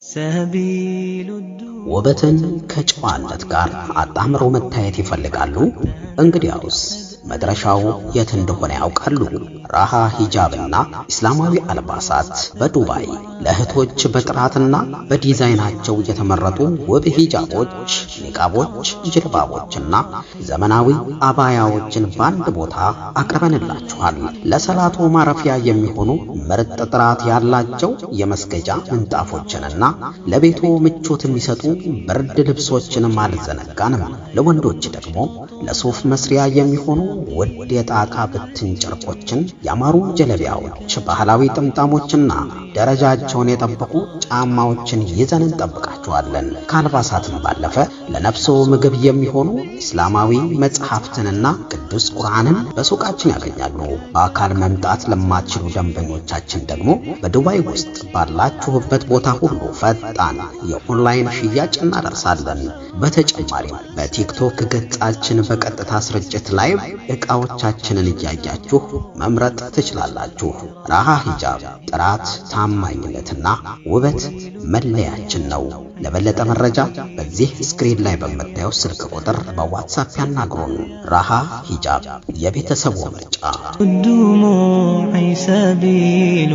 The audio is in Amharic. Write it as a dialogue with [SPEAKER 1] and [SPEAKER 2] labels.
[SPEAKER 1] سبيل الدموع
[SPEAKER 2] ውበትን ከጨዋነት ጋር አጣምረው መታየት ይፈልጋሉ? እንግዲያውስ መድረሻው የት እንደሆነ ያውቃሉ። ራሃ ሂጃብና እስላማዊ አልባሳት በዱባይ ለእህቶች በጥራትና በዲዛይናቸው የተመረጡ ውብ ሂጃቦች፣ ኒቃቦች፣ ጅልባቦችና ዘመናዊ አባያዎችን በአንድ ቦታ አቅርበንላችኋል። ለሰላቶ ማረፊያ የሚሆኑ ምርጥ ጥራት ያላቸው የመስገጃ ምንጣፎችንና ለቤቶ ምቾት የሚሰጡ ብርድ ልብሶችንም አልዘነጋንም። ለወንዶች ደግሞ ለሱፍ መስሪያ የሚሆኑ ውድ የጣቃ ብትን ጨርቆችን፣ ያማሩ ጀለቢያዎች፣ ባህላዊ ጥምጣሞችና ደረጃቸውን የጠበቁ ጫማዎችን ይዘን እንጠብቃችኋለን። ከአልባሳትም ባለፈ ለነፍሶ ምግብ የሚሆኑ እስላማዊ መጽሐፍትንና ቅዱስ ቁርአንን በሱቃችን ያገኛሉ። በአካል መምጣት ለማትችሉ ደንበኞቻችን ደግሞ በዱባይ ውስጥ ባላችሁበት ቦታ ሁሉ ፈጣን የኦንላይን ሽያጭ እናደርሳለን። በተጨማሪም በቲክቶክ ገጻችን በቀጥታ ስርጭት ላይ ዕቃዎቻችንን እያያችሁ መምረጥ ትችላላችሁ። ራሃ ሂጃብ ጥራት፣ ታማኝነትና ውበት መለያችን ነው። ለበለጠ መረጃ በዚህ screen ላይ በምታየው ስልክ ቁጥር በዋትሳፕ ያናግሩን። ራሃ ሂጃብ የቤተሰቡ ምርጫ።
[SPEAKER 1] الدموع سبيل